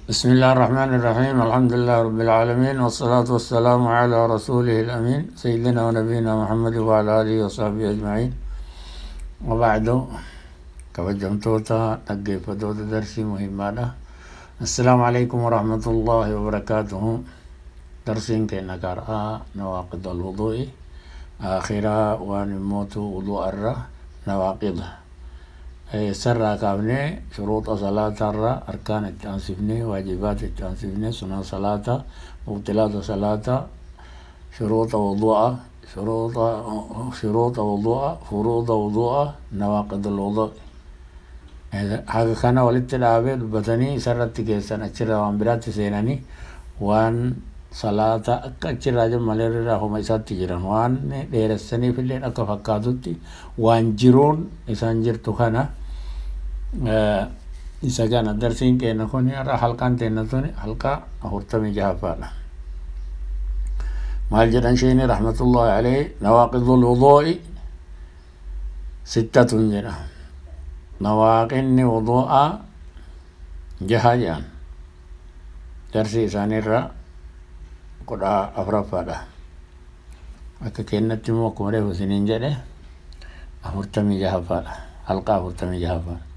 بسم الله الرحمن الرحيم، الحمد لله رب العالمين، والصلاة والسلام على رسوله الأمين سيدنا ونبينا محمد وعلى آله وصحبه أجمعين، وبعد. Kabajamtoota dhaggeeffattoota darsii muhimmaadha. السلام عليكم ورحمة الله وبركاته. Darsiin keenya karaa نواقض الوضوء آخرا waan immootu wudu'arra nawaaqida sarraa kaafnee, shuruuxa salaatarra, arkaan itti aansifnee, waajibaat itti aansifnee, sunan salaata, mubtilaata salaata, shuruuxa wudu'a, shuruuxa wudu'a, furuuda wudu'a, نواقض الوضوء, haga kana walitti dhaabee dubbatanii isarratti geessan. Achirraa waan biraatti seenanii waan salaata akka achirraa jiru malee irraa homa isaatti jiran waan dheeressaniif illee akka fakkaatutti waan jiruun isaan jirtu kana isa kana. Darsiin keenya kun har'a, halqaan teenya tuni halqaa 46ffaadha. Maal jedhan sheeni رحمة الله عليه? نواقض الوضوء ستة jedha. Nawaaqinni wudu'a jaha jedhan. Darsii isaaniirra 14ffaadha. Akka kennatti immoo akkuma reefu isiniin jedhe 46ffaadha, halqaa 46ffaadha.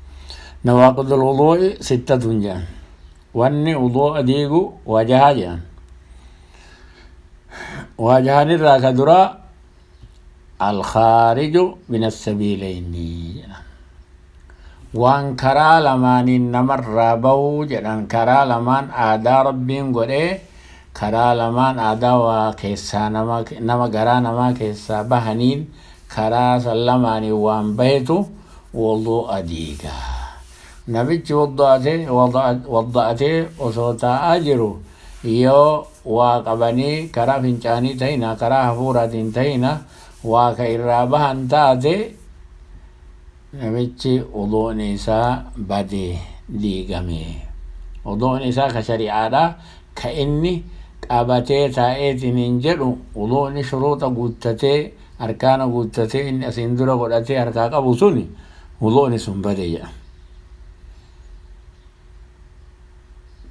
نواقض الوضوء ستة jedhan. Wanni wudu'a diigu waa jaha jedhan. Waa jahanirraa ka duraa الخارج من السبيلين jedhan. Waan karaa lamaaniin namarraa bahuu jedhan. Karaa lamaan aadaa Rabbiin godhee, karaa lamaan aadaa waa keessaa nama garaa namaa keessaa bahaniin, karaa san lamaaniin waan bahetu wudu'a diigaa. Namichi wadda'atee osoo taa'aa jiru yoo waa qabanii, karaa fincaanii tahina, karaa hafuuraatiin tahina, waa ka irraa bahan taate, namichi wuduun isaa badee diigame. Wuduun isaa ka shari'aadha ka inni qabatee taa'eetiin hin jedhu, wuduun shuruuxa guuttatee, arkaana guuttatee, inni asiin dura godhatee harkaa qabu suni, wuduun sun bade jedha.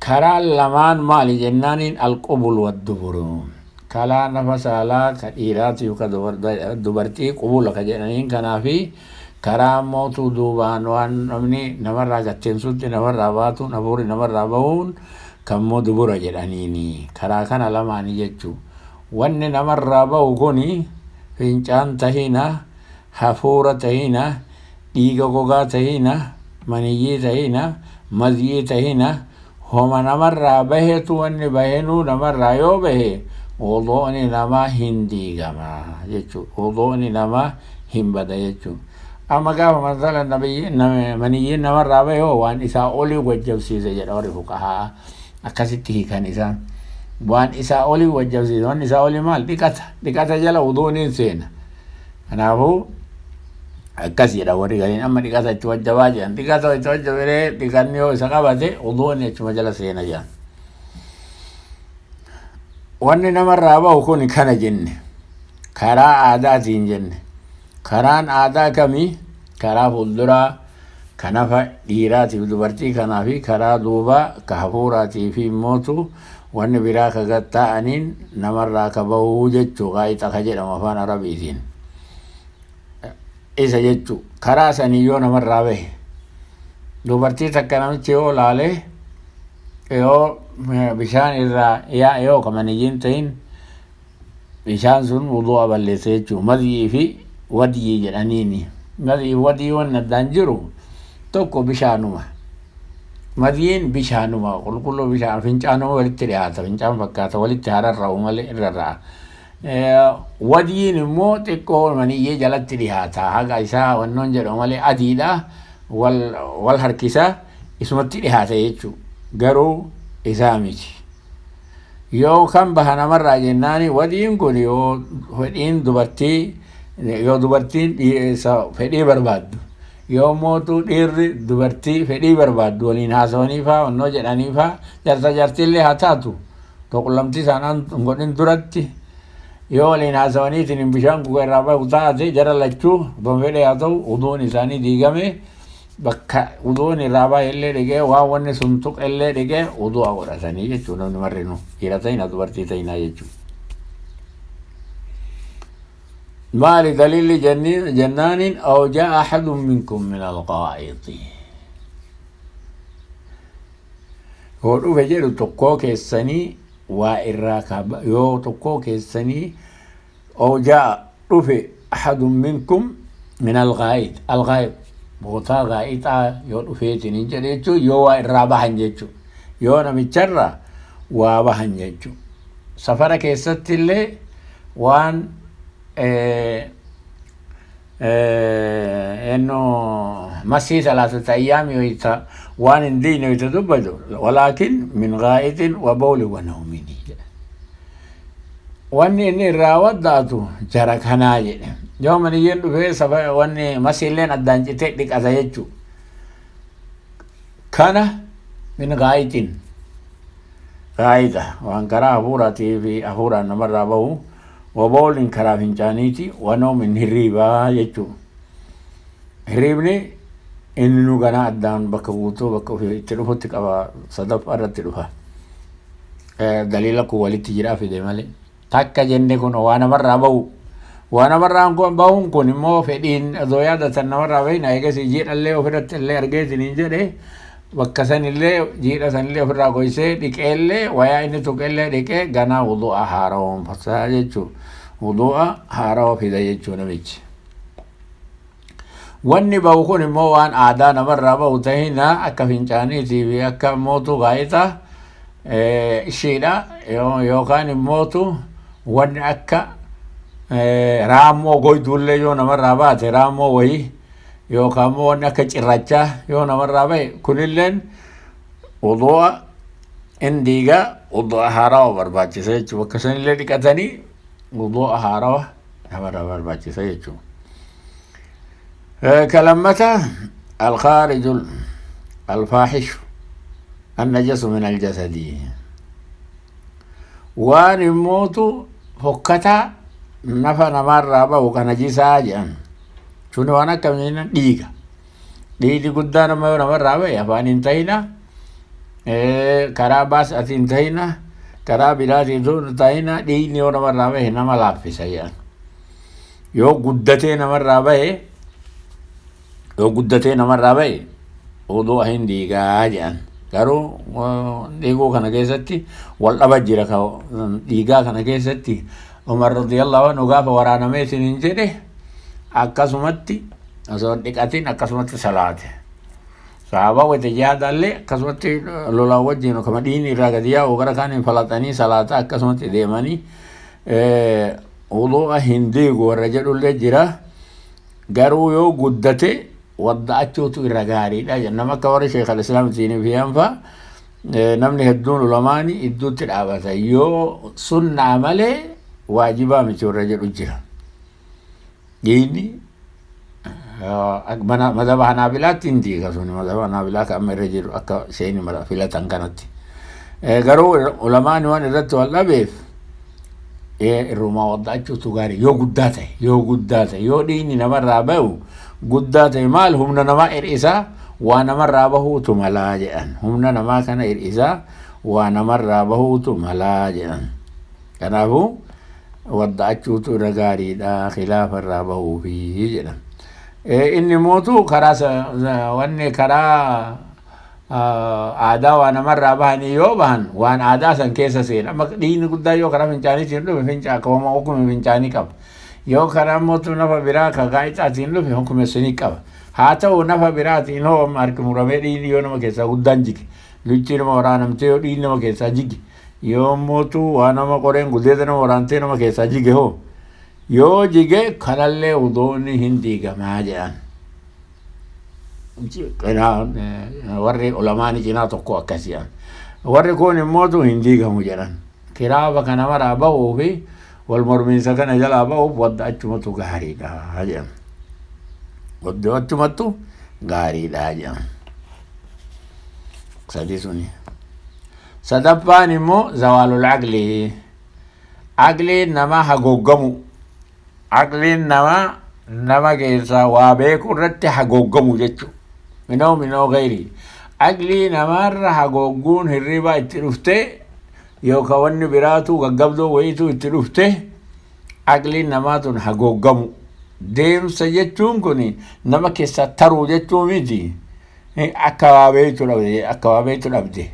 Karaan lamaan maali jennaaniin, القبل والدبر. Karaa nafa saalaa ka dhiiraatiif ka dubartii qubula ka jedhaniin kanaafi karaa mootuu duubaan waan namni namarraa gatteensutti namarraa baatuun, hafuurri namarraa bahuun kan immoo dubura jedhaniini. Karaa kana lamaanii jechuu. Wanni namarraa bahu kuni fincaan tahina, hafuura tahina, dhiiga gogaa tahina, maniyyii tahina, mazyii tahina, homa namarraa bahetu, wanni bahenuu namarraa yoo bahe wudu'ni namaa hin diigama jechuu, wudu'ni namaa hin bada jechuu. Amma gaafa masala maniyyiin namarraa bahe hoo, waan isaa olii wajjabsiise jedha warri fuqahaa. Akkasitti hiikan isaan. Waan isaa olii wajjabsiise, waan isaa olii maal? Dhiqata. Dhiqata jala wudu'ni hin seena. Kanaafuu akkas jedha warri gariin. Amma dhiqata itti wajjabaa jedhan. Dhiqata itti wajjabee, dhiqanni yoo isa qabate, wudu'ni achuma jala seena jedhan. Wanni namarraa bahu kun kana jenne, karaa aadaatiin jenne. Karaan aadaa kamii? Karaa fuulduraa ka nafa dhiiraatiif dubartii kanaa fi karaa duubaa ka hafuuraatii fi immootu wanni biraa ka gatta'aniin namarraa ka bahuu jechuu, qaayixa ka jedhamu afaan Arabiitiin isa jechuu. Karaa sanii yoo namarraa bahe, dubartii takka namichi yoo laale, yoo bishaan irraa yaa'e, yoo ka maniyyiin ta'in, bishaan sun wudu'a balleessa jechuu. Madyii fi wadyii jedhaniini. Madyii fi wadyii wanni addaan jiru tokko bishaanuma. Madyiin bishaanuma qulqulluu, bishaan fincaanuma walitti dhiyaata, fincaan fakkaata, walitti hararra'u malee irra ra'a. Wadyiin immoo xiqqoo maniyyee jalatti dhiyaata, haga isaa wannoon jedhamu malee adiidha, wal harkisa, isumatti dhiyaata jechuu, garuu isaa miti. Yoo kan baha namarraa jennaani, wadyiin kun yoo fedhiin dubartii, yoo dubartiin fedhii barbaaddu, yoo mootuu dhiirri dubartii fedhii barbaaddu waliin haasawanii faa, wannoo jedhanii faa, jarsa jartiillee haa taatu, qunnamtii isaanaan hin godhin duratti yoo waliin haasawaniitiin hin bishaan kuka irraa bahu taate, jara lachuu abbaan fedhe haa ta'u, wuduun isaanii diigame. Bakka wuduun irraa bahe illee dhiqee, waan wanni sun tuqe illee dhiqee wudu'a godhatanii jechuu. Namni marrinuu, dhiira ta'ina dubartii ta'inaa jechuu. Maali daliilli jennaaniin, aw jaa ahadun minkum min alqaa'ixi, yoo dhufe jedhu tokkoo keessanii waa irraa ka yoo tokkoo keessanii, aw jaa dhufe, ahadun minkum min alqaa'ix, alqaa'ix bootaa gaa'ixaa yoo dhufeetiin hin jedhe jechuun yoo waa irraa bahan jechuu, yoo namicharraa waa bahan jechuu. Safara keessatti illee waan innu masii salaasata ayyaami wayta waan hin diine wayta dubbatu, walaakin min gaa'ixin wa bawli wa nawmini jedha. Wanni inni irraa wadda'atu jara kanaa jedhe. Yoo maniyyiin dhufee safa wanni masiilleen addaan citee dhiqata jechuu. Kana min gaa'ixin, gaa'ixa waan karaa hafuuraatii fi hafuuraan namarraa bahu, wa bawlin karaa fincaaniiti, wa nawmin hirriibaa jechuu. Hirriibni inni nu ganaa addaan bakka guutuu bakka ofii itti dhufutti qaba, sadaffaa irratti dhufa. Daliila kun walitti jiraa fide malee. Takka jenne kun waa namarraa bahu. Waa namarraa bahuun kun immoo fedhiin osoo yaadatan namarraa bahin, eegas jiidhallee ofirratti illee argeetiin hin jedhe, bakka sanillee jiidha sanillee ofirraa goysee dhiqeellee, wayaa inni tuqellee dhiqee ganaa wudu'a haarawoomfataa jechuu. Wudu'a haarawa fida jechuu namichi. Wanni bahu kun immoo waan aadaa namarraa bahu tahina, akka fincaaniitii fi akka mootu gaa'ita ishiidha, yookaan immootu wanni akka raammoo goyduullee yoo namarraa baate, raammoo wayii yookaan immoo wanni akka cirrachaa yoo namarraa bahe, kunilleen wudu'a in diigaa, wudu'a haarawa barbaachisa jechuudha. Bakka sanillee dhiqatanii wudu'a haarawa namarraa barbaachisa jechuudha. Kalammata الخارج الفاحش النجس من الجسد, waan immootu fokkataa nafa namaarraa bahu ka najisaa jedhan suni waan akkamii? Dhiiga. Dhiigni guddaa nama yoo namarraa bahe, afaan hin tahina, karaa baas ati hin tahina, karaa biraatiin hin tahina, dhiigni yoo namarraa bahe nama laaffisa jedhan. Yoo guddatee namarraa bahe, yoo guddatee namarraa bahe wudu'a hin diigaa jedhan. Garuu dhiiguu kana keessatti wal dhaba jira. Ka dhiigaa kana keessatti Umar radiyallahu anhu gaafa waraanamee isin hin jedhe akkasumatti osoo hin dhiqatin akkasumatti salaate. Sahaabaa wayita jihaadaallee akkasumatti lolaan wajjin kama dhiigni irraa gadi yaa'u gara kaaniin falaxanii salaata akkasumatti deemanii wudu'a hin diigu warra jedhullee jira. Garuu yoo guddate wadda'achuutu irra gaariidha. Nama akka warra Sheekh al-Islaam Tiiniif fa'a, namni hedduun ulamaani idduutti dhaabata. Yoo sunnaa malee waajibaa miti warra jedhu jira. Dhiigni madhaba Hanaabilaatti hin diiga suni, madhaba Hanaabilaa ka amma irra jiru akka isheen filatan kanatti. Garuu ulamaani waan irratti wal dhabeef irrumaa wadda'achuutu gaarii yoo guddaa ta'e, yoo guddaa ta'e, yoo dhiigni namarraa bahu guddaa ta'e. Maal humna namaa hir'isaa, waa namarraa bahuutu malaa jedhan. Humna namaa kana hir'isaa, waa namarraa bahuutu malaa jedhan. Kanaafuu wadda'achuutu irra gaariidha khilaafa irraa bahuufi jedhan. Inni mootu karaa wanni karaa aadaa waa namarraa bahanii yoo bahan waan aadaa san keessa seena. Amma dhiigni guddaa yoo karaa fincaaniitiin dhufe fincaa akkuma hukumi fincaanii qaba. Yoo karaa mootu nafa biraa ka gaa'ixaatiin dhufe hukumi sunii qaba. Haa ta'u, nafa biraatiin hoo, amma harki muramee dhiigni yoo nama keessaa guddaan jige, luchii nama waraanamtee yoo dhiigni nama keessaa jige, yoo mootu waa nama qoreen gudeeda nama waraantee nama keessaa jige hoo, yoo jige kanallee wuduuni hin diigamaa jedhan. Warri ulamaani cinaa tokko akkas jedhan. Warri kun immootu hin diigamu jedhan. Kiraaba kana maraa bahuu fi wal mormiinsa kana jalaa bahuuf wadda achumatu gaariidha jedhan. Wadda achumattu gaariidha jedhan. Sadi suni. Sadaffaan immoo zawaalul aqlii. Aqliin namaa hagooggamu. Aqliin namaa nama keessaa waa beeku irratti hagooggamu jechuudha. Minoo minoo gayri aqlii namaarra hagoogguun hirribaa itti dhufte yookaan wanni biraatu gaggabdoo wayiitu itti dhufte, aqliin namaa tun hagooggamu. Deemsa jechuun kun nama keessaa taruu jechuu miti. Akka waa beektu dhabde, akka waa beektu dhabde.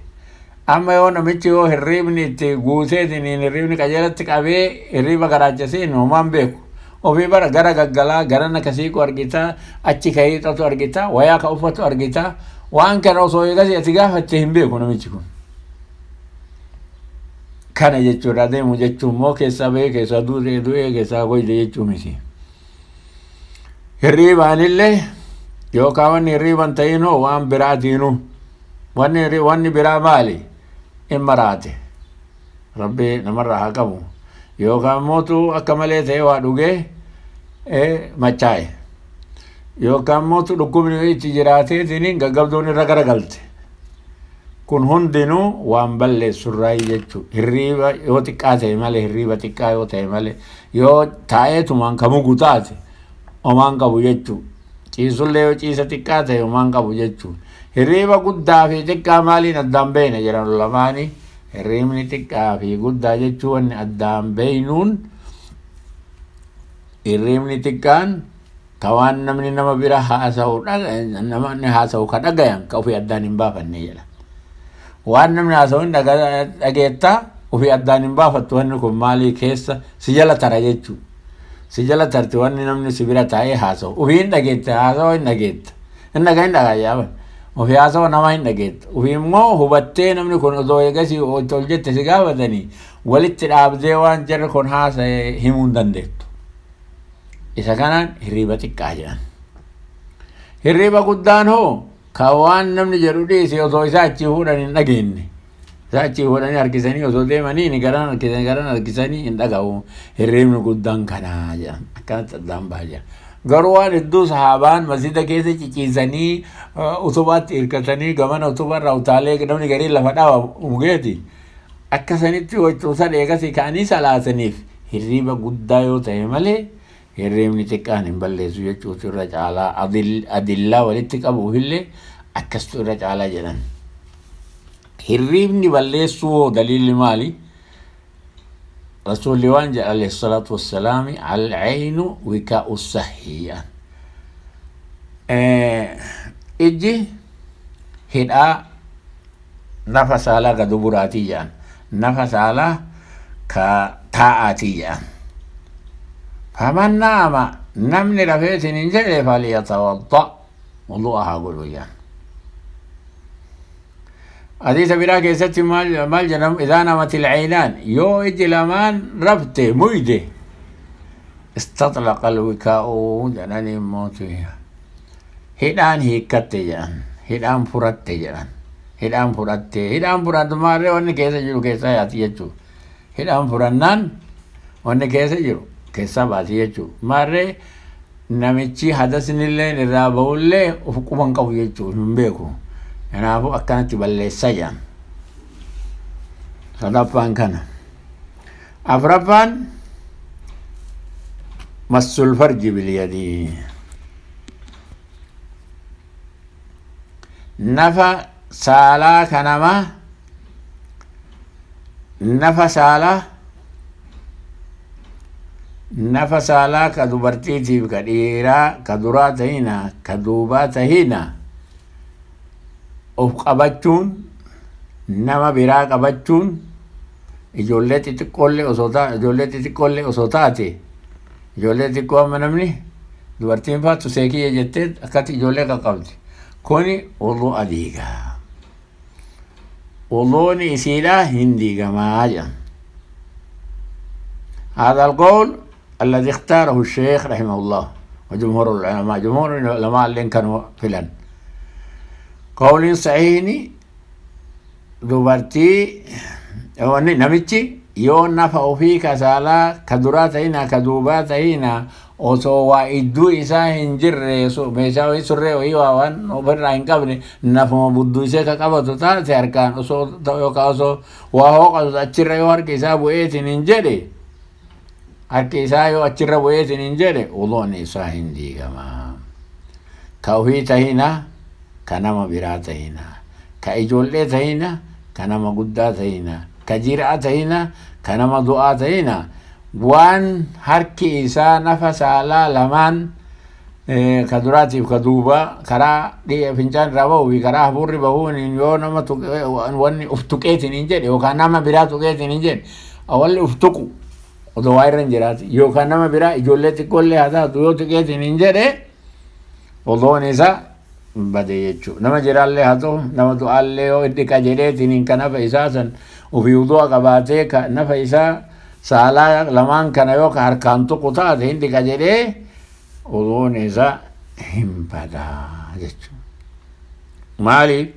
Amma yoo namichi yoo hirribni itti guuteetiin hirribni qajeelatti qabee hirriba garaachasee homaan beeku. Ofii bara gara gaggalaa gara nakasiiqu argita, achi ka hiixatu argita, wayaa ka uffatu argita. Waan kana osoo eegas ati gaafatte hin beeku namichi kun. Kana jechuudha. Deemu jechuun immoo keessaa bahee, keessaa du'ee, du'ee keessaa goyde jechuu miti. Hirribaanillee yookaan wanni hirriban ta'inoo waan biraatiinuu, wanni biraa maali? In maraate, Rabbi namarraa haa qabu, yookaan mootu akka malee ta'ee waa dhugee machaa'e, yookaan mootu dhukkubni itti jiraateetiin gaggabdoon irra garagalte. Kun hundinuu waan balleessurraa jechuu. Hirriiba yoo xiqqaa ta'e malee, hirriiba xiqqaa yoo ta'e malee, yoo taa'eetumaan ka mugu taate homaan qabu jechuu. Ciisullee yoo ciisa xiqqaa ta'e homaan qabu jechuu. Hirriiba guddaa fi xiqqaa maaliin addaan beeyna jedhan lamaani. Hirriibni xiqqaa fi guddaa jechuu wanni addaan beeynuun, hirriibni xiqqaan ka waan namni nama bira haasa'u, namni haasa'u ka dhagayan, ka ofii addaan hin baafanne jedha. Waan namni haasa'u hin dhageettaa, ofii addaan hin baafattu. Wanni kun maalii keessa si jala tara jechuu. Si jala tarti wanni namni si bira taa'ee haasa'u. Ofii hin dhageetta, haasa'u hin dhageetta. Hin dhaga, hin dhagaa. Ofii haasa'u nama hin dhageetta. Ofii immoo hubattee namni kun osoo eegasii ol jette si gaafatanii walitti dhaabdee waan jarri kun haasa'e himuu hin dandeettu. Isa kanaan hirriiba xiqqaa jedhan. Hirriiba guddaan hoo ka waan namni jedhu dhiise, osoo isaa achii fuudhan hin dhageenye. Isaa achii fuudhanii harkisanii osoo deemanii ni garan harkisanii, garan harkisanii hin dhaga'u. Hirriibni guddaan kanaa jedhan. Akkanatti addaan baha jedhan. Garuu waan hedduu sahaabaan masjida keessa ciciisanii, utubaatti hirkatanii, gamana utubarraa utaalee namni garii lafa dhaaba mugeeti. Akka sanitti wayituusan eegasii ka'anii salaataniif, hirriiba guddaa yoo ta'e malee hirriibni xiqqaan hin balleessu jechuutu irra caalaa. Adillaa walitti qabuufillee akkastu irra caalaa jedhan. Hirriibni balleessuu hoo daliilli maali? Rasuulli waan jedha alayhi salaatu wassalaami: "العين وكاء السهو." Ijji hidhaa nafa saalaa ka duburaatii jedhan. Nafa saalaa ka taa'aatii jedhan. فمن نام, namni rafeetiin hin jedhe, فليتوضأ, wudu'a haa godhu jedhan. Hadiisa biraa keessatti maal jedhamu? إذا نمت العينان, yoo iji lamaan rafte, muyde, استطلق الوكاء jedhanii mootu hidhaan hiikkatte jedhan, hidhaan furatte jedhan. Hidhaan furatte, hidhaan furattu maallee wanni keessa jiru keessaa yaati jechuu. Hidhaan furannaan wanni keessa jiru keessaa baati jechuu. Maarree namichi hadasnillee irraa bahullee of quban qabu jechuu, hin beeku. Kanaafuu akkanatti balleessaa jedhan. Sadaffaan kana. Afraffaan مس الفرج باليد, nafa saalaa kanama, nafa saalaa, nafa saalaa ka dubartiitiif ka dhiiraa, ka duraa tahina ka duubaa tahina, of qabachuun, nama biraa qabachuun, ijoollee xixiqqoollee osoo taa ijoollee xixiqqoollee osoo taate, ijoollee xixiqqoo amma namni dubartiin faatu seekiyya jettee akkatti ijoollee qaqqabdi, kuni wudu'a diigaa, wuduuni isiidhaa hin diigamaa jedhan. هذا القول الذي اختاره الشيخ رحمه الله وجمهور العلماء. جمهور العلماء اللي كانوا فلان قول صحيح. Dubartii wanni namichi yoo nafa ofii ka saalaa ka duraa ta'ina ka duubaa ta'ina osoo waa idduu isaa hin jirre, meeshaa wayii, surree wayii, waa waan ofirraa hin qabne, nafuma budduu isee ka qabatu taate harkaan, osoo yookaan osoo waa hooqatu achirra yoo harki isaa bu'eetiin hin jedhe, harki isaa yoo achirra bu'eetiin hin jedhe, wuduun isaa hin diigama. Ka ofii tahina Ka nama biraa tahina, ka ijoollee tahina, ka nama guddaa tahina, ka jiraa tahina, ka nama du'aa tahina, waan harki isaa nafa saalaa lamaan ka duraatiif ka duubaa karaa fincaan irraa bahuu fi karaa hafuurri bahuun yoo nama wanni uf tuqeetiin hin jedhe yookaan nama biraa tuqeetiin hin jedhe, walli uf tuqu odoo waa irra hin jiraati yookaan nama biraa ijoollee xiqqoollee haa taatu yoo tuqeetiin hin jedhe, odoon isaa bade jechuudha. Nama jiraallee haa ta'u, nama du'aallee yoo dhiqa jedheetiin hin ka nafa isaa san ofii wudu'a qabaatee ka nafa isaa saalaa lamaan kana yoo ka harkaan tuqu taate hin dhiqa jedhee, wuduun isaa hin badaa jechuudha. Maaliif?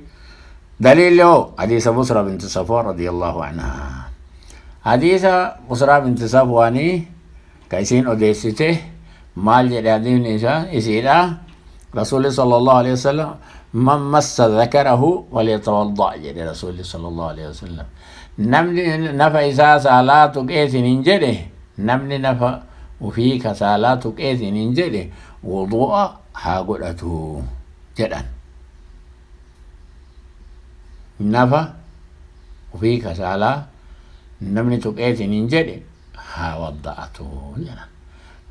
Daliilli hoo hadiisa Busra binti Safwaan radiyallahu anhaa. Hadiisa Busraa binti Safwaanii ka isiin odeessite maal jedhe hadiisni isaa isiidha? Rasuulli sallallahu alaihi wasallam man massa dhakarahu falyatawadda jedhe Rasuulli sallallahu alaihi wasallam. Namni nafa isaa saalaa tuqeetiin hin jedhe, namni nafa ufii ka saalaa tuqeetiin hin jedhe wudu'a haa godhatu jedhan. Nafa ufii ka saalaa namni tuqeetiin hin jedhe haa wadda'atu jedhan.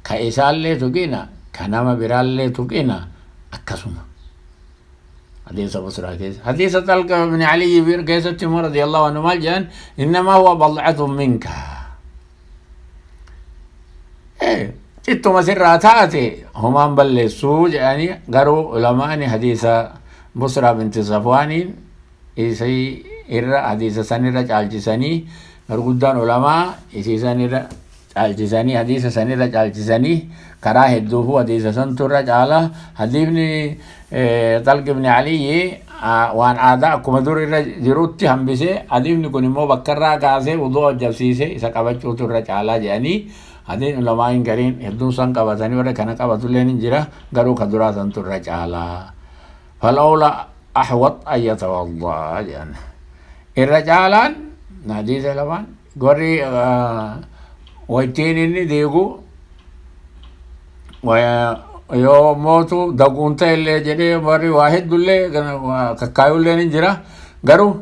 Ka isaallee tuqina, ka nama biraallee tuqina akkasuma. Hadiisa Busraa keessa. Hadiisa Talqa ibn Ali keessatti immoo radiyallahu anhu maal jedhan? Innamaa huwa bal'atun minka. Ittuma sirraa taate homaan balleessuu jedhanii, garuu ulamaani hadiisa Busraa binti Safwaaniin isii irra hadiisa san irra caalchisanii, garguddaan ulamaa isii san irra caalchisanii, hadiisa san irra caalchisanii, karaa hedduufuu hadiisa santu irra caala. Hadiifni Talq ibn Aliyyi waan aadaa akkuma dur irra jirutti hambisee, hadiifni kun immoo bakka irraa kaasee wuduu hojjabsiisee isa qabachuutu irra caalaa jedhanii, hadiin ulamaa hin gariin hedduun san qabatanii, warra kana qabatullee ni jira, garuu ka duraa santu irra caalaa. Falawla ahwat an yatawaddaa jedhan. Irra caalaan hadiisa lamaan warri wajjiin inni deegu yoo mootu daguun ta'e illee jedhee warri waa hedduullee kakkaayullee ni jira, garuu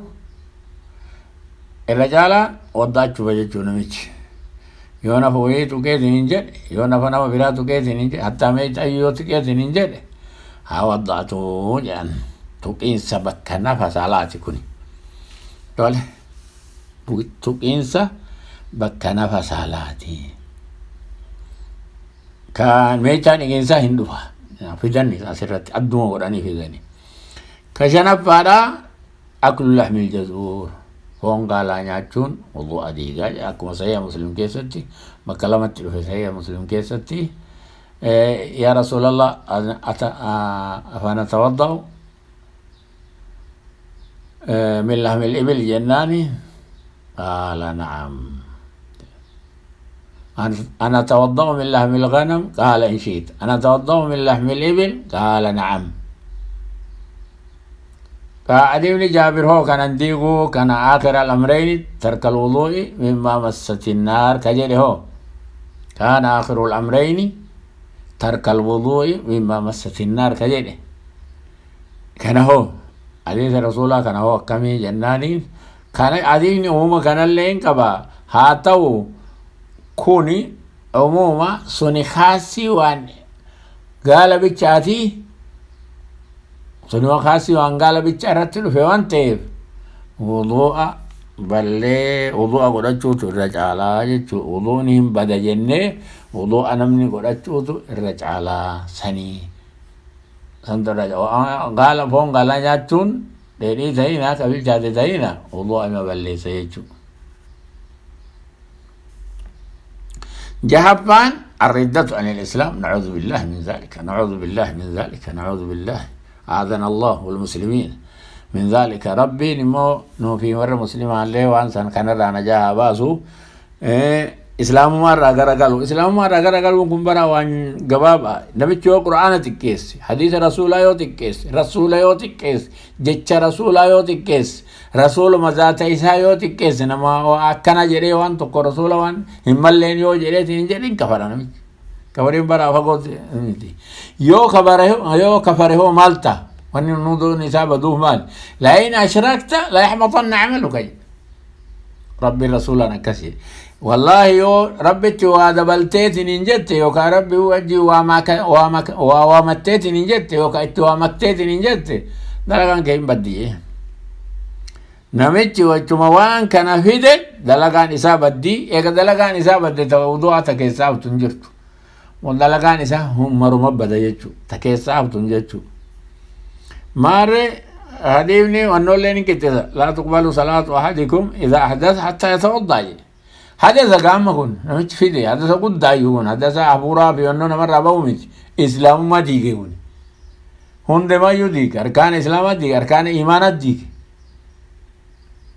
irra caalaa waddaachuudha jechuu namichi. Yoo nafa wayii tuqeetiin hin jedhe, yoo nafa nama biraa tuqeetiin hin jedhe, hattaa meeshaa yoo tuqeetiin hin jedhe haa waddaatu jedhan. Tuqiinsa bakka nafa saalaati kuni. Tole, tuqiinsa bakka nafa saalaati. Kan meeshaan dhiqiinsaa hin dhufa. Fidanni asirratti adduma godhanii fidani. Ka shanaffaadhaa aklu lahmil jazuur. Foon gaalaa nyaachuun wudu'a diigaa akkuma Sahiha Muslim keessatti bakka lamatti dhufe. Sahiha Muslim keessatti yaa Rasuulallah, afanatawadda'u min lahmil ibil jennaani, qaala na'am. أنا أتوضأ من لحم الغنم؟ قال إن شئت. أنا أتوضأ من لحم الإبل؟ قال نعم. فعلي بن جابر هو كان ديغو كان آخر الأمرين ترك الوضوء مما مست النار كجري، هو كان آخر الأمرين ترك الوضوء مما مست النار كجري. كان هو حديث رسول الله كان هو كمي جناني كان حديث عموما كان اللين كبا هاتو kuni umuma suni kaasii waan gaala bichaati, suni kaasii waan gaala bicha irratti dhufe waan ta'eef wudu'a ballee wudu'a godhachuutu irra caalaa jechuu. Wudu'ni hin bada jennee wudu'a namni godhachuutu irra caalaa sanii santu irra gaala. Foon gaalaa nyaachuun dheedhii ta'ina ka bilchaate ta'ina wudu'a ima balleessa jechuu. Jahaffaan الردة عن الإسلام، نعوذ بالله من ذلك، نعوذ بالله من ذلك، نعوذ بالله، أعاذنا الله والمسلمين من ذلك. ربي نمو نو في مرة مسلمة الله وان سن كان رانا جاء باسو islaamummaa irraa garagalu. Islaamummaa irraa garagaluun kun bara waan gabaabaa. Namichi yoo Qur'aana xiqqeesse, hadiisa Rasuulaa yoo xiqqeesse, Rasuula yoo xiqqeesse, jecha Rasuulaa yoo xiqqeesse, Rasuuluma zaata isaa yoo xiqqeesse, nama akkana jedhee waan tokko Rasuula waan hin malleen yoo jedheetiin hin jedhin, kafara namichi. Kafariin bara fagoo miti. Yoo kafare, yoo kafare hoo maal ta'a? Wanni wuduun isaa baduuf maali? La'in ashrakta la yaxbaxanna camaluka jedhe. Rabbiin rasuulaan akkas jedhe. Wallaahi yoo rabbitti waa dabalteetiin hin jette yookaan rabbi wajji waa waamatteetiin hin jette yookaan itti waamatteetiin hin jette dalagaan kee hin baddi. Namichi wachuma waan kana fide dalagaan isaa baddii eega dalagaan isaa badde ta wudu'aa ta keessaa haftu hin jirtu. Dalagaan isaa maruma bada jechuu ta keessaa haftu hin jechuu. Maarree hadiifni wannollee ni qixxisa laa tuqbalu salaatu ahadikum idhaa ahdatha hattaa yatawaddaa jedhe. Hadasa gaama kun namichi fide hadasa guddaa iyyuu kun hadasa hafuuraa fi wannoo namarraa bahu miti islaamummaa diige kun. Hundumayyuu diige arkaana islaamaa diige arkaana imaanaa diige.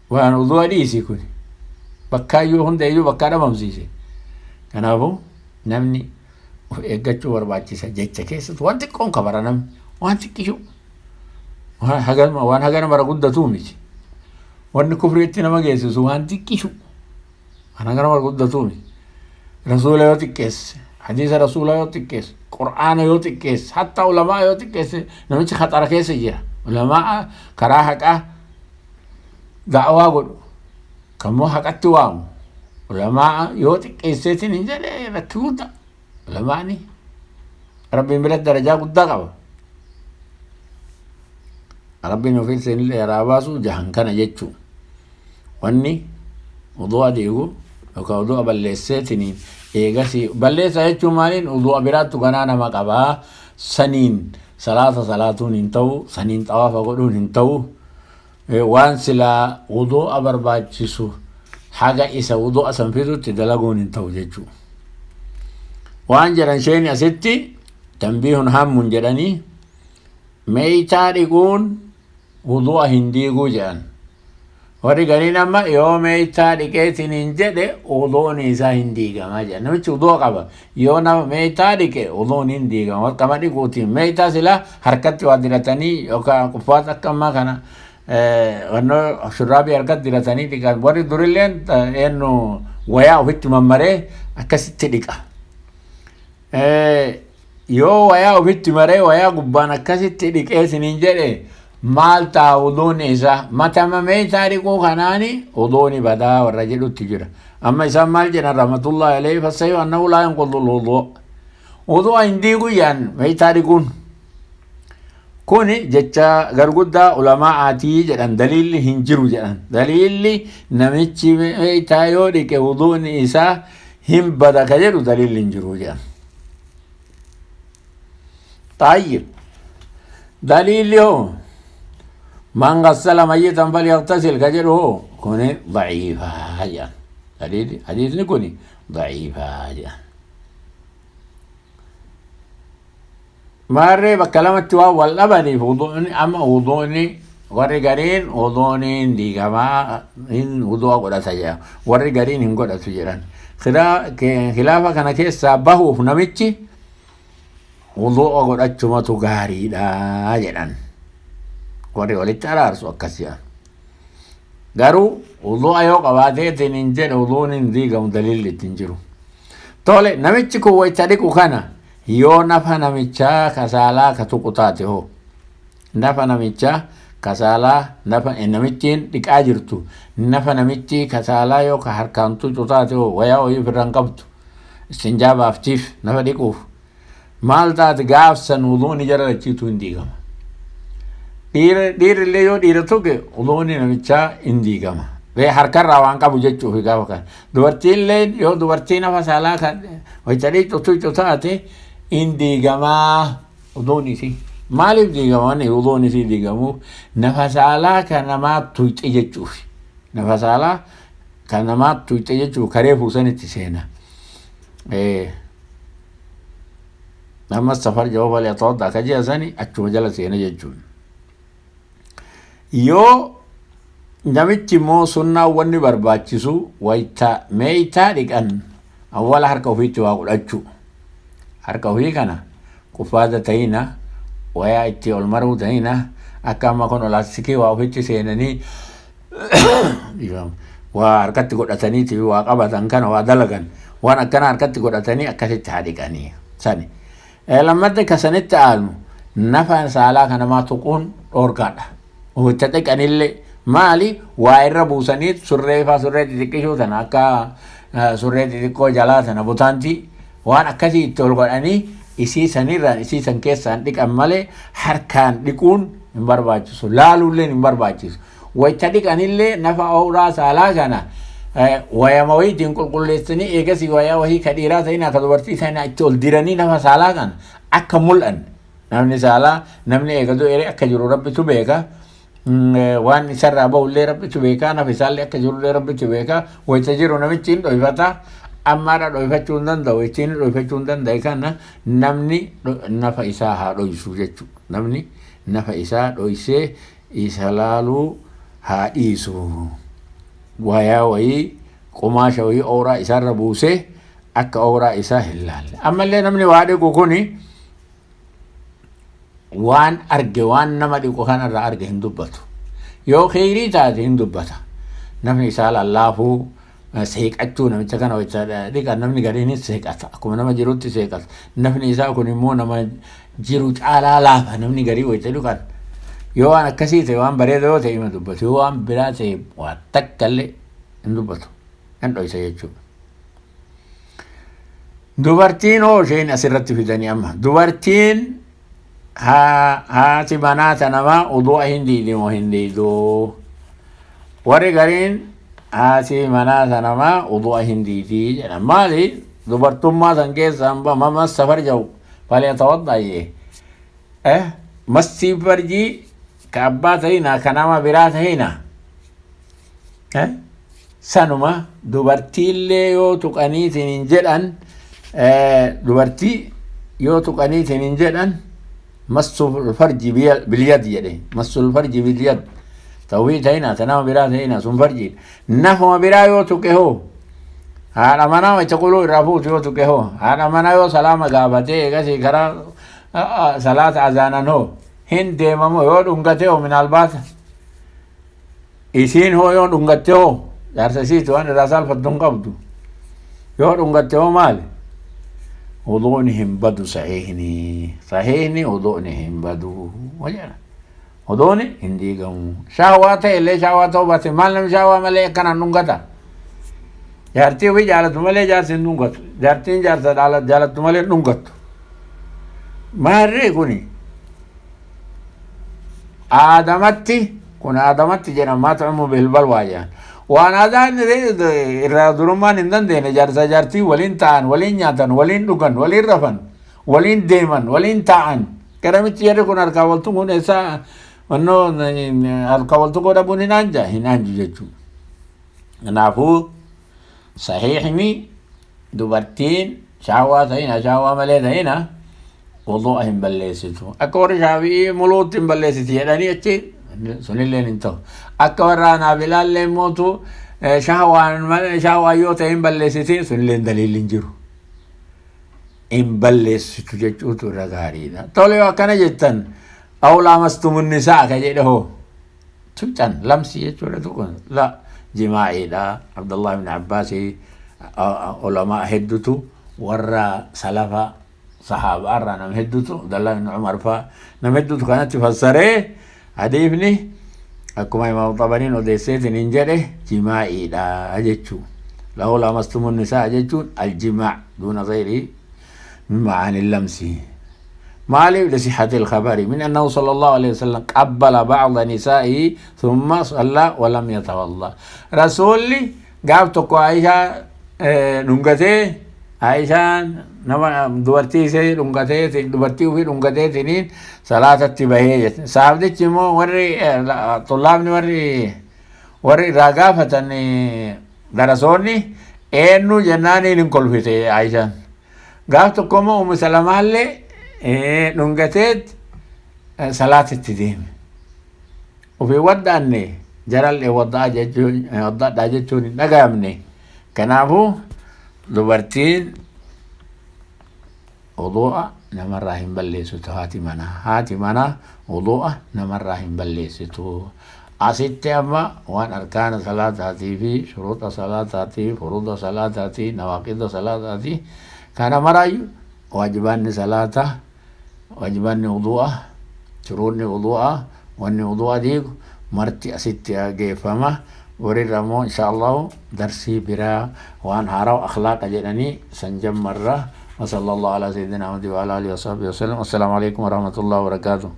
Waan wudu'a dhiisi kun bakkaayyuu hundayyuu bakkaa dhabamsiise. Kanaafuu namni of eeggachuu barbaachisa jecha keessatti waan xiqqoon kabara namni waan xiqqishu waan hagana bara guddatuu miti. Wanni kufriitti nama geessisu waan xiqqishu waan hagana bara guddatuu miti. Rasuula yoo xiqqeesse hadiisa rasuula yoo xiqqeesse qur'aana yoo xiqqeesse hatta ulamaa yoo xiqqeesse namichi khaxara keessa jira. Ulamaa karaa haqaa da'awaa godhu kammoo haqatti waamu ulamaa yoo xiqqeesseetiin hin jedhe rakki guddaa ulamaani rabbiin biratti darajaa guddaa qaba. Rabbiin ofii seenillee yaraa baasu jahan kana jechuu wanni wudu'a diigu yookaan wudu'a balleesseetiin eegasii balleessaa jechuun maaliin wudu'a biraattu ganaa nama qabaa saniin salaata salaatuun hin ta'u saniin xawaafa godhuun hin ta'u waan silaa wudu'a barbaachisu haga isa wudu'a san fidutti dalaguun hin ta'u jechuu. Waan jedhan sheeni asitti tanbiihun hammun jedhanii meeytaa dhiquun wudu'a hin diiguu jedhan. Warri gariin amma yoo meeytaa dhiqeetiin hin jedhe wuduun isaa hin diigamaa jedhan. Namichi wudu'a qaba. Yoo nama meeytaa dhiqe wuduun hin diigama. Warqama dhiquutiin meeytaa silaa harkatti waa diratanii yookaan quffaata akka ammaa kana wannoo shurraabii harkatti diratanii dhiqan. Warri durilleen eenyu wayaa ofitti mammaree akkasitti dhiqa. Yoo wayaa ofitti maree wayaa gubbaan akkasitti dhiqeetiin hin jedhe maal ta'a wuduun isaa matama meeytaa dhiquu kanaani wuduuni badaa warra jedhutti jira. Amma isaan maal jedhan rahmatullahi alayhi fassayu annahu laa yanqudu lwuduu. Wudu'a hin diigu jedhan meeytaa dhiquun. Kuni jecha garguddaa ulamaa'aatii jedhan daliilli hin jiru jedhan. Daliilli namichi meeytaa yoo dhiqe wuduuni isaa hin bada ka jedhu daliilli hin jiru jedhan. طيب دليل هو من غسل ميتا فليغتسل كجره كوني ضعيفة يعني دليل حديث كوني ضعيفة يعني marree bakka lamatti waan wal dhabaniif wudu'ni amma wudu'ni warri gariin wudu'ni hin diigamaa hin wudu'a godhata jedha warri gariin hin godhatu jedhan khilaafa kana keessaa bahuuf namichi wudu'a godhachumatu gaariidha jedhan warri walitti araarsu akkas jedhan garuu wudu'a yoo qabaateetiin hin jedhe wudu'ni hin diigamu daliilli ittiin jiru tole namichi kun wayta dhiqu kana yoo nafa namichaa kasaalaa ka tuqu taate hoo nafa namichaa kasaalaa nafa namittiin dhiqaa jirtu nafa namichi kasaalaa yoo ka harkaan tuqu taate hoo wayaa wayii ofirraa hin qabdu istinjaa baaftiif nafa dhiquuf maal taate gaafsan wuduuni jara lachiitu hin diigama. Dhiirrillee yoo dhiira tuqe wuduuni namichaa hin diigama. Harkarraa waan qabu jechuuf gaafa kana. Dubartiillee yoo dubartii nafa saalaa kan wayita dhiqxu tuqxu taate hin diigamaa wuduun isii. Maaliif diigama wanni wuduun isii diigamu nafa saalaa kan namaa tuqxe jechuuf. Nafa saalaa kan namaa tuqxe jechuuf karee fuusanitti seena. Amma safar jawaba falyatawadda ka jedhan sani achuma jala seena jechuun. Yoo namichi immoo sunnaa wanni barbaachisu wayita meeytaa dhiqan awwala harka ofiitti waa godhachuu. Harka ofii kana quffaata ta'ina wayaa itti ol maruu ta'ina akka amma kun olaasikii waa ofitti seenanii waa harkatti godhataniiti waa qabatan kana waa dalagan waan akkana harkatti godhatanii akkasitti haa dhiqanii sani. Lammatta kasanitti aanu Nafa saalaa kanamaa tuquun dhoorgaadha. Itti dhiqanillee maali waa irra buusanii surree faa, surree xixiqqishuu tana, akka surree xixiqqoo jalaa tana, butaantii waan akkasii itti ol godhanii isii sanirraan isii san keessaan dhiqan malee harkaan dhiquun hin barbaachisu, laaluulleen hin barbaachisu. Wayta dhiqanillee nafa awraa saalaa kana wayama wayiitiin qulqulleessanii, eegasii wayaa wahii ka dhiiraa ta'in ka dubartii ta'in itti ol diranii nafa saalaa kana akka mul'anne. Namni saalaa namni eegatu eree akka jiru Rabbitu beeka. Waan isarraa bahullee Rabbitu beeka, nafa isaallee akka jirullee Rabbitu beeka. Wayta jiru namichi hin dhoyfata, ammaadha dhoyfachuu hin danda'u, ittiin dhoyfachuu hin danda'e. Kana namni nafa isaa haa dhoysu jechuudha. Namni nafa isaa dhoysee isa laaluu haa dhiisu. Wayaa wayii, qumaasha wayii ooraa isaarra buusee akka ooraa isaa hin laalle. Ammallee namni waa dhiqu kuni waan arge, waan nama dhiqu kanarraa arge hin dubbatu. Yoo kheyrii taate hin dubbata. Namni isaa lallaafuu, seeqachuu, namicha kana dhiqan namni gariinis seeqata, akkuma nama jirutti seeqata. Nafni isaa kun immoo nama jiru caalaa laafa. Namni garii wayita dhiqan yoo waan akkasii ta'e, waan bareeda yoo ta'e ima dubbatu, yoo waan biraa ta'e waa takka illee hin dubbatu, hin dhoysa jechuudha. Dubartiin hoo? Isheen asirratti fidanii amma dubartiin haati manaa ta namaa udu'a hin diidi moo hin diiduu? Warri gariin haati manaa ta namaa udu'a hin diidii jedhan. Maali? Dubartummaa san keessaa mama safar jau falyatawadda jee. Mastii farjii ka abbaa ta'ina, ka nama biraa ta'ina, sanuma dubartiillee yoo tuqaniitiin hin jedhan, dubartii yoo tuqaniitiin hin jedhan, massul farji bilyad jedhe. Massul farji bilyad ta'uu ta'ina, ta nama biraa ta'ina, sun farji. Nafuma biraa yoo tuqe hoo? Haadha manaa itti quluu irraa fuutu yoo tuqe hoo? Haadha manaa yoo salaama gaafatee eegasii karaa salaata azaanan hoo hin deemamu? Yoo dhungate hoo? Minaalbaata isiin hoo yoo dhungatte hoo? Jaarsa isiiti, waan irraa saalfattu hin qabdu. Yoo dhungatte hoo maali? Wuduuni hin badu. Sahiihni wuduuni hin badu jedha. Wuduuni hin diigamu. Shaawaa ta'e illee, shaawaa ta'uu baate maal? Namni shaawaa malee akkanaan dhungata? Jaartii ofii jaalatu malee jaarsi hin dhungatu. Jaartiin jaarsa jaalattu malee hin dhungattu. Maarree kuni aadamatti, kun aadamatti jedhama. Maa ta'amu bilbalwaa jedhan. Waan aadaan irraa durummaan hin dandeenye, jaarsa jaartii waliin ta'an, waliin nyaatan, waliin dhugan, waliin rafan, waliin deeman, waliin taa'an, garamitti jarri kun harkaa waltu kun eessaa wannoo harkaa waltu godhamuun hin anja, hin anju jechuudha. Kanaafuu sahiihni dubartiin shaawaa ta'ina, shaawaa malee ta'ina, wudu'a hin balleessitu. Akka warri Shaafi'ii muluutti hin balleessiti jedhanii achi sunilleen hin ta'u. Akka warra Hanaabilaallee mootu shaawaan shaawaa yoo ta'e hin balleessiti, sunilleen daliilli hin jiru. Hin balleessitu jechuutu irra gaariidha. Tole, yoo akkana jettan, aw laamastumun nisaa ka jedhe hoo? Tuqxan lamsi jechuudha tuqun la jimaa'iidha. Abdullah ibn Abbaasii, ulamaa heddutu, warra salafa sahaabaa irraa nama heddutu, Abdullah ibn Umar faa, nama heddutu kanatti fassaree. Hadiifni akkuma Imaam Xabariin odeesseetiin hin jedhe jimaa'iidha jechuu. Lahu laamastumun nisaa jechuun aljimaa duuna gayrii min macaani lamsi. Maaliif? لصحة الخبر من أنه صلى الله عليه وسلم قبل بعض نسائه ثم صلى ولم يتوضأ. رسولي gaaf tokko Aishaa dhungatee, Aishaan nama dubartii ishee dhungatee, dubartii ofii dhungateetiniin salaatatti bahee jette. Saabdichi immoo warri xullaabni, warri irraa gaafatan, darasoonni, eenyu jennaaniin hin kolfite Aishaan. Gaaf tokko immoo Umu Salamaallee dhungateet salaatitti deeme. Ofii waddaanne, jarallee waddaa jechuun, waddadhaa jechuun hin dhagayamne. Kanaafuu dubartiin wudu'a namarraa hin balleessitu. Haati manaa, haati manaa wudu'a namarraa hin balleessitu. Asitti amma waan arkaana salaataatii fi shuruuxa salaataatii, furuuda salaataatii, nawaaqida salaataatii kana maraayyuu, waajibaanni salaataa Wajibanni wudu'a, shuruunni wudu'a, wanni wudu'a diigu marti asitti geeffama. Borirra immoo insha Allahu darsii biraa waan haarawa akhlaaqa jedhanii san jammarra. وصلى الله على سيدنا محمد وعلى اله وصحبه وسلم. والسلام عليكم ورحمه الله وبركاته.